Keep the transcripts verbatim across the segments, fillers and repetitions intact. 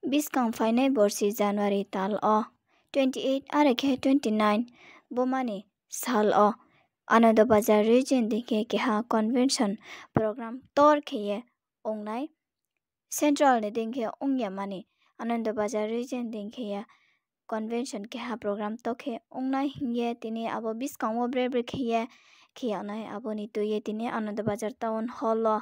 Buskang phainai borsi January tal wo twenty eight are khe twenty nine bo mani sal wo Anandabazar region dei khe keha convention program ktor khe ye ong nai. Central ni dei khe ong ya mani Anandabazar region dei khe ye convention keha program ktor khe ong nai hing ye tini abo buskang wo bre bre khe ye khe yag nai. Abo ni tui ye tini Anandabazar town hall wo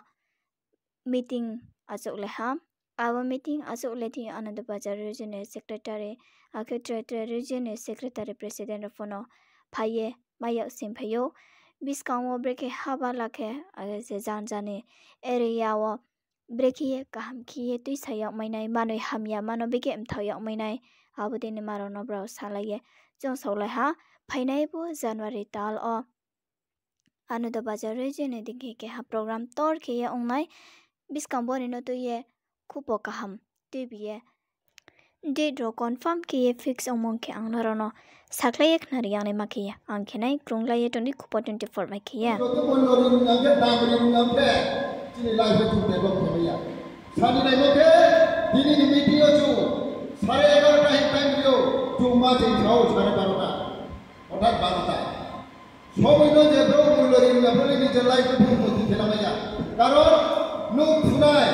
meeting achouh le ha. Abo meeting achouh le thing yo Anandabazar region ni secretary, akhe tre tre region ni secretary president rao pho no phai ye mai yag sing phai ou. Buskang wo brekhe haba la khe, akhe se janja ni area wo brekhe ye kaham khe ye tuisa yag mai nai, manoi hamya mano brekhe mthao yag mai nai, abo dei ni ma rao no brao salai ye chung saolai ha. Phainai bo January tal wo Anandabazar region ni dei khe keha program ktor khe ye ong nai. Buskang bo ni no tui ye khupo kaham tuibi ye date rao confirm khe ye fix ongmo khe ang nrao no sakhlai ye khnari yag naima khe ye ang khe nai krunglai ye tong di khupo twenty four bai khe ye. Joto boi lori nang khe, dam ri nang khe, chini life wo chung develop khe mai ya. Sani naimo khe, tini ni meeting yo chung sare egarota hing time ri ou, chung ma ching sao sare barota. Orthat barota. Somoi no je brouh moilo ri ya, brouh ni je life no bung moti khe lamai ya. Karon, nung phunai,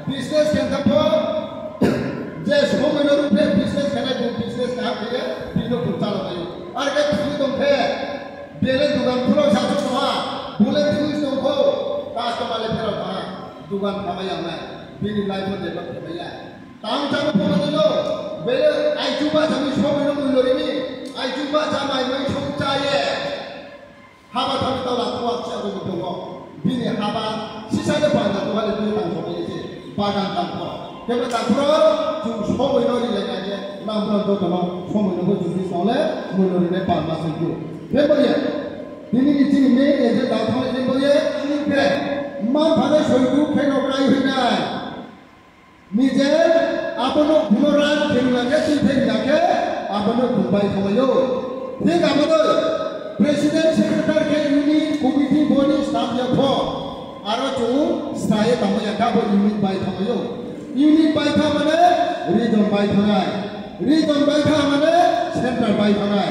business khe tha pho, je somoi no ruh khe business khe nai, bung business kaham khe ye, bini no bung chálai mai ou. Are khe phunai tong khe, bele dugan khulao sa tong ha, bung le phunai tong kho, customer le pherao tong ha, dugan khamai ya nai, bini life no develop khe mai ya. Tang tang pho mani no, bele aichu bahcha ni somoi no moilo ri mi, aichu bahcha mai mai song chá ye. Haba thani tau la thuak se abo ni tong ou. Bini haba sisa de bagan tong ha le bini tang somai ye se bagan tang pho. Khe bo tang pho, chung somoi no ri le nai ye, nang brouh joto no somoi no bo chung ni song le, moilo ri nai pa ma se khe. Khe bo ye, tini ni chini main agenda thang le khe bo ye, chini khe, ma phanai soitu khe no krai hoih nai. Nije abo no kuno ran khe runa khe, tui khe runa khe, abo no bung bai thanngmai ou. Thik abo no president secretary khe unit committee bo ni staff ya pho. Aro chung sra ye tangmai ya khe abo unit bai thanngmai ou. Unit bai thanng mane region bai thanng nai. Region bai thanng mane central bai thanng nai.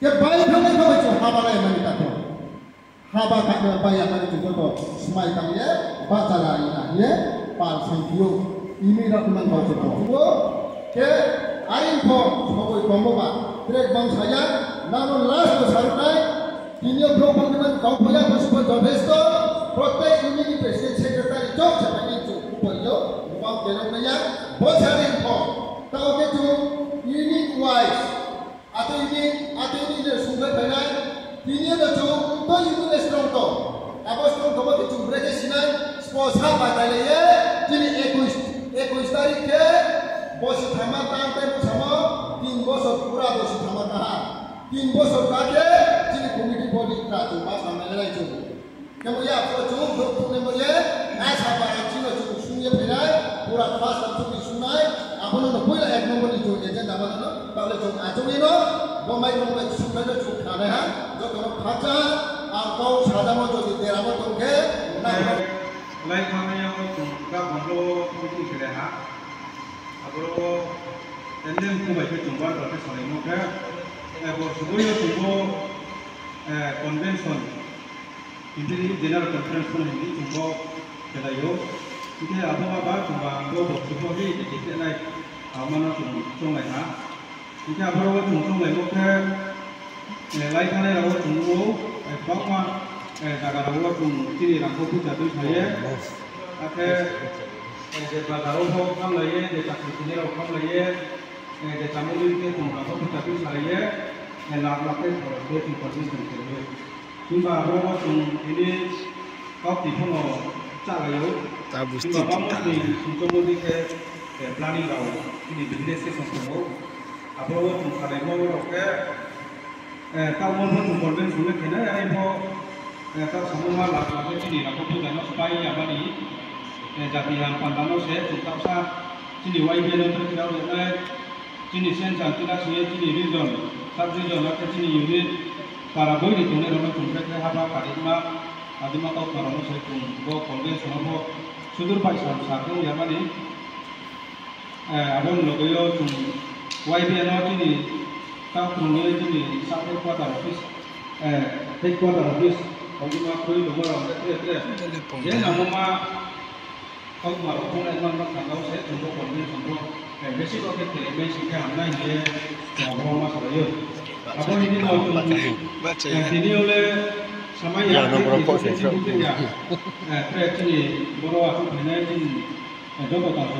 Khe bai thanng nai khe bai chung haba lai mani ta pho. Haba kha no bai ya mani chung joto smai tang ye, bahcha la ri na ye, pal saingphi ou, imi rao khe man kau se tong ou. Khe are pho, sogoi tongmo ba, tre bang sa ya, nang no last no saruh nai, tini yo brouh bang khe man kau pho ya, bo se pho jothesto, protek unit ni president secretary chouh se bai ni chung khupo ri ou, bang khe rao nai ya, bo sa ni pho, taoh khe chung unit wise, Atoi ni, atoi ni je sungkhlai phainai, tini yo no chung, tui ni le strong tong. Abo strong tongmo khe chung brekhe sinai, spo sa batai lai ye, chini ekush, ekush tarik khe, bosi thama tang tei bsamo, tin bosor pura bosi thama tang ha. Tin bosor ka khe, chini committee body kra chung ma samai lai chung. Khe bo ya pho chung, brouh phung ni bo ye, asa para chini chung sung ye phainai, pura first of all ni sungnai, abo no no poila ek number ni chung agenda ma no, taoh le chung achouh ye no, bo mai rung bai sungkhlai no chung khnanai ha, joto no khakchang, ang kau sajamo jodi deramo tong khe, nai. Lai thangnai yo chung ka bondro meeting khe le ha, abo ro, endem kubai khe chung bar bar khe salaimo khe, eh, bo sugoi yo chung bo, eh, convention, Tini general conference pho hing di chung bo khelai ou. Hing khe abo ma ba chung ba bo bo chung bo hi de khe nai, abo ma no chung chounglai ha. Hing khe abo ro wo chung chounglaimo khe, eh, lai thanai rao wo chung ou, eh, bangma, eh, zaga rao wo chung chini rangkho poicha tui sa ye. Akhe, eh, je bazar wo pho khamlai ye, je chakri khenai rao khamlai ye, eh, je chamung ni khe chung rangkho poicha tui salai ye, eh, lakh lakh khe khe chung convention khe ou. Himba abo wo chung tini kaukti pho no chálai ou. Himba bangma ni sungchomo di khe, eh, planning rao chini business se song tong ou. Abo wo chung salaimo rao khe, eh, taoh wo pho chung convention le khe nai, are pho, eh, taoh samung ma la khe chini rangkho poicha no spai ya mani, eh, jati ham panda no se chung taoh sa chini Y B A no tei khe rao le nai, Chini central tina sing ye chini region, sub region, akhe chini unit, para boi ni tongnai rao no chung brekhe haba kadima, kadima kautma rao no se chung bo convention wo pho sudur bai sam sa khe ong ya mani. Abo ni loge yo chung Y B A no chini ta krung ye chini sub headquarter office, headquarter office, abo ma kroi tongmo rao tre tre. Je nangmo ma kautma rao khongnai man no thang kau se chung bo convention pho besi rao khe khe mai sing khe hamnai hing ye chung abo ma salai ou. Abo ni bini no chung tini yo le samai ya, tre chini boro achouh phainai chini joto tang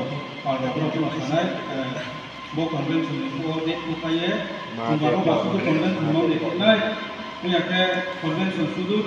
pal rao boro pho no sanai, bo convention ni phuh wo date pho phai ye, chung boro ba sudu convention no ni khe nai, ong ya khe convention sudu,